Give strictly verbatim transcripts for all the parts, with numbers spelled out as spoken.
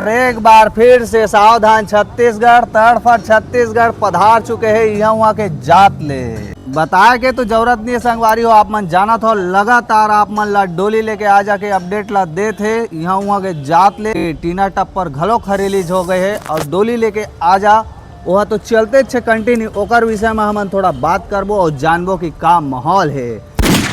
एक बार फिर से सावधान छत्तीसगढ़, तड़फड़ छत्तीसगढ़ पधार चुके हैं यहाँ वहाँ के जात ले। बताए के तो जरूरत नहीं है संगवारी हो, आप मन जानत हो, लगातार आप मन ला डोली लेके आजा के अपडेट ला देत हे। यहाँ वहाँ के जात ले टीना टप्पर घलो रिलीज हो गए है और डोली लेके आजा वह तो चलते छे कंटिन्यू, ओकर विषय में हमन थोड़ा बात करबो और जानबो कि का माहौल है।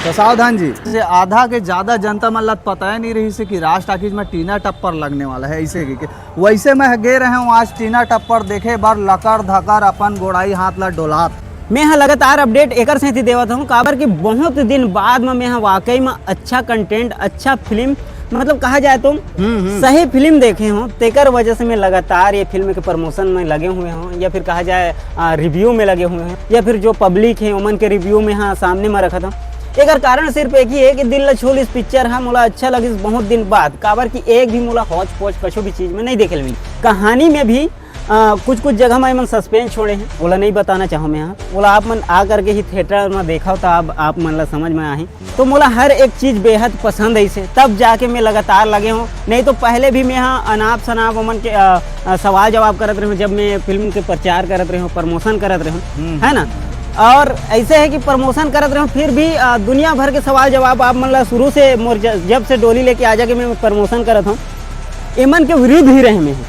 तो सावधान जी, से आधा के ज्यादा जनता मन ला पता ही नहीं रही से कि राज टाकीज में टीना टप्पर लगने वाला है। इसे के, के वैसे मैं गे रहे हूँ आज टीना टप्पर देखे बर, लकर धकर अपन गोड़ाई हाथ ला डोलात। मैं हा लगातार अपडेट एकर सेती देवत हूँ, काबर कि बहुत दिन बाद में मैं हा वाकई में अच्छा कंटेंट, अच्छा फिल्म, मतलब कहा जाए तो हम्म, हम्म। सही फिल्म देखे हूँ, तेकर वजह से मैं लगातार ये फिल्म के प्रमोशन में लगे हुए हूँ, या फिर कहा जाए, आ, रिव्यू में लगे हुए हैं, या फिर जो पब्लिक है ओमन के रिव्यू में, हाँ, सामने में रखत हूँ। एकर कारण सिर्फ एक ही है कि दिल ल छू लिस पिक्चर हा मोला अच्छा लगिस बहुत दिन बाद, काबर कि एक भी मोला हौच पौच कछु भी चीज में नहीं देखे ल मिली। कहानी में भी आ, कुछ कुछ जगह में एमन सस्पेंस छोड़े हैं, ओला नहीं बताना चाहूँ मैं यहाँ। ओला आप मन आ करके ही थिएटर में देखा तो आप, आप मन ला समझ में आही। तो मोला हर एक चीज बेहद पसंद है इसे, तब जाके मैं लगातार लगे हूँ। नहीं तो पहले भी मैं यहाँ अनाप शनाप ओमन के, आ, आ, सवाल जवाब करत रहे हूँ, जब मैं फिल्म के प्रचार करत रहे हूँ, प्रमोशन करत रहे हूँ, हम्म। है ना। और ऐसे है कि प्रमोशन करत रहे हूँ, फिर भी आ, दुनिया भर के सवाल जवाब आप मन ला शुरू से मोर ज-, जब से डोली लेके आजा के मैं प्रमोशन करत हूँ, एमन के विरुद्ध ही रहे मैं हूँ।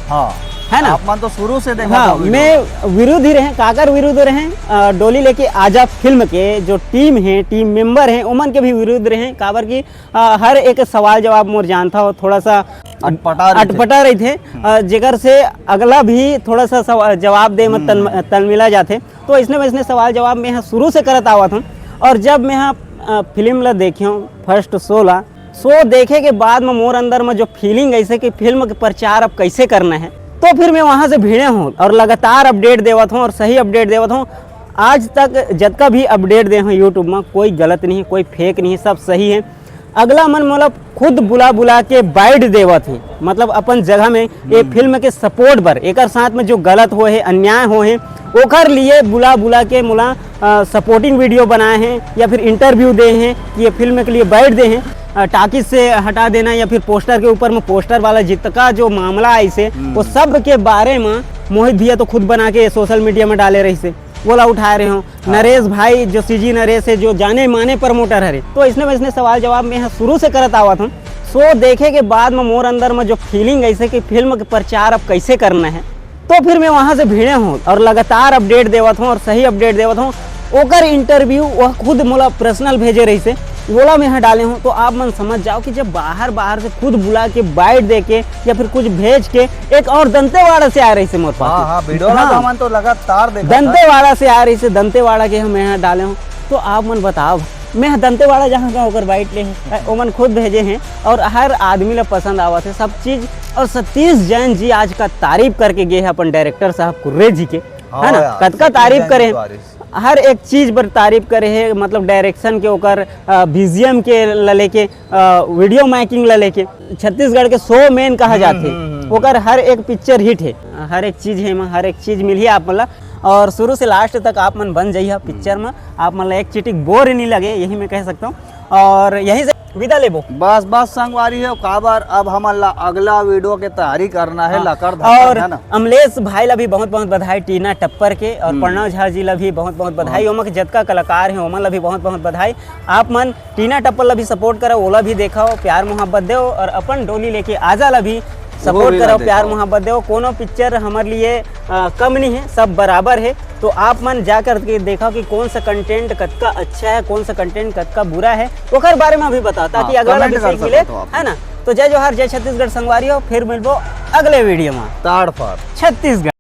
हाँ। है ना? आप मन तो शुरू से देखा हाँ, था वीडियो। मैं विरुद्ध ही रहे। काकर विरुद्ध रहे? आ, डोली लेके आजा फिल्म के जो टीम है, टीम मेंबर हैं, ओमन के भी विरुद्ध रहे, काबर कि आ, हर एक सवाल जवाब मोर जानता हो, थोड़ा सा अटपटा रहिथे। अटपटा रहिथे, हम्म। आ, जेकर से अगला भी थोड़ा सा सवा-, जवाब दे में तन-, हम्म। तलमिला जाथे। तो इसने वैसने सवाल जवाब मैं यहाँ शुरू से करत आवत हूँ। और जब मैं यहाँ, आ, फिल्म ला देखे हूँ, फर्स्ट शो ला, शो देखे के बाद में मोर अंदर में जो फीलिंग ऐसे कि फिल्म के प्रचार अब कैसे करना है, तो फिर मैं वहाँ से भिड़े हूँ और लगातार अपडेट देवत हूँ और सही अपडेट देवत हूँ। आज तक जतका भी अपडेट दे हूँ यूट्यूब में, कोई गलत नहीं, कोई फेक नहीं, सब सही है। अगला मन मोला खुद बुला बुला के बाइट देवत हे, मतलब अपन जगह में ये हम्म। फिल्म के सपोर्ट बर, एकर साथ में जो गलत हो है, अन्याय हो है, ओकर लिए बुला बुला के मोला, अ, सपोर्टिंग वीडियो बनाए हैं या फिर इंटरव्यू दे हैं कि ये फिल्म के लिए बाइट दे हैं, अ, टाकीज से हटा देना या फिर पोस्टर के ऊपर में पोस्टर वाला जितका जो मामला आइस हे, हम्म। वो सब के बारे में मोहित भैया तो खुद बना के सोशल मीडिया में डाले रहिस हे। ओला उठाए रहे हो। हाँ। नरेश भाई, जो सीजी नरेश है, जो जाने माने प्रमोटर हरे, तो इसने वैसने सवाल जवाब मैं यहाँ शुरू से करत आवत हूँ। शो देखे के बाद में मोर अंदर में जो फीलिंग ऐसे कि फिल्म के प्रचार अब कैसे करना है, तो फिर मैं वहाँ से भिड़े हूँ और लगातार अपडेट देवत हूँ और सही अपडेट देवत हूँ। ओकर इंटरव्यू वह खुद मोला पर्सनल भेजे रहिस हे, ओला मैं यहाँ डाले हूँ। तो आप मन समझ जाओ कि जब बाहर, बाहर से खुद बुला के बाइट दे के या फिर कुछ भेज के, एक और दंतेवाड़ा से आए रहिस हे मोर पास। हाँ, हाँ, वीडियो ला तो हाँ। हमन तो लगातार देखत हन। दंतेवाड़ा से आए रहिस हे, दंतेवाड़ा के हम यहाँ डाले हूँ। तो आप मन बताओ, मैं दंतेवाड़ा जहाँ का ओकर बाइट ले हूँ, ओमन खुद भेजे हैं और हर आदमी ला पसंद आवत है सब चीज। और सतीश जैन जी आज का तारीफ करके गए हैं अपन डायरेक्टर साहब कुर्रे जी के, हाँ है ना? यार, कतका सतीश तारीफ जैन करे जी हैं। तो आरिस। हर एक चीज बर तारीफ करे हे, मतलब डायरेक्शन के, ओकर, अ, बीजीएम के ल-, लेके, अ, वीडियो मेकिंग ल-, लेके। छत्तीसगढ़ के शो मैन कहा हम्म, जाथे, हम्म, हम्म, ओकर हर एक पिक्चर हिट है, हर एक चीज है, एमा हर एक चीज मिलही आप मन ला। और शुरू से लास्ट तक आप मन बन जाइए पिक्चर में, आप मन ला एक चिटिक बोर नहीं लगे, यही मैं कह सकता हूँ। और यहीं से विदा लेबो। बस, बस संगवारी हो, काबर अब हमन ला अगला वीडियो के तैयारी करना है, हाँ। लकर धकर, और है ना? अमलेश भाई ला भी बहुत बहुत बधाई, टीना टप्पर के, और हम्म। प्रणव झा जी ला भी बहुत बहुत बधाई, हाँ। ओमा के जतका कलाकार हैं, ओमन ला भी बहुत बहुत बधाई। आप मन टीना टप्पर ला भी सपोर्ट करो, ओला भी देखो, प्यार मोहब्बत दो, और अपन डोली लेके आजा ला भी सपोर्ट भी ला करो, प्यार देखो। मोहब्बत दो। कोनो पिक्चर हमारे लिए, अ, कम नहीं है, सब बराबर है। तो आप मन जा कर के देखो कि कौन सा कंटेंट कतका अच्छा है, कौन सा कंटेंट कतका बुरा है, ओकर बारे में अभी बताओ, ताकि हाँ, अगला कमेंट विषय कर के लिए, सकते हो आप। है ना? तो जय जोहार, जय छत्तीसगढ़ संगवारी हो, फिर मिलबो अगले वीडियो में। ताड़ फाड़। छत्तीसगढ़।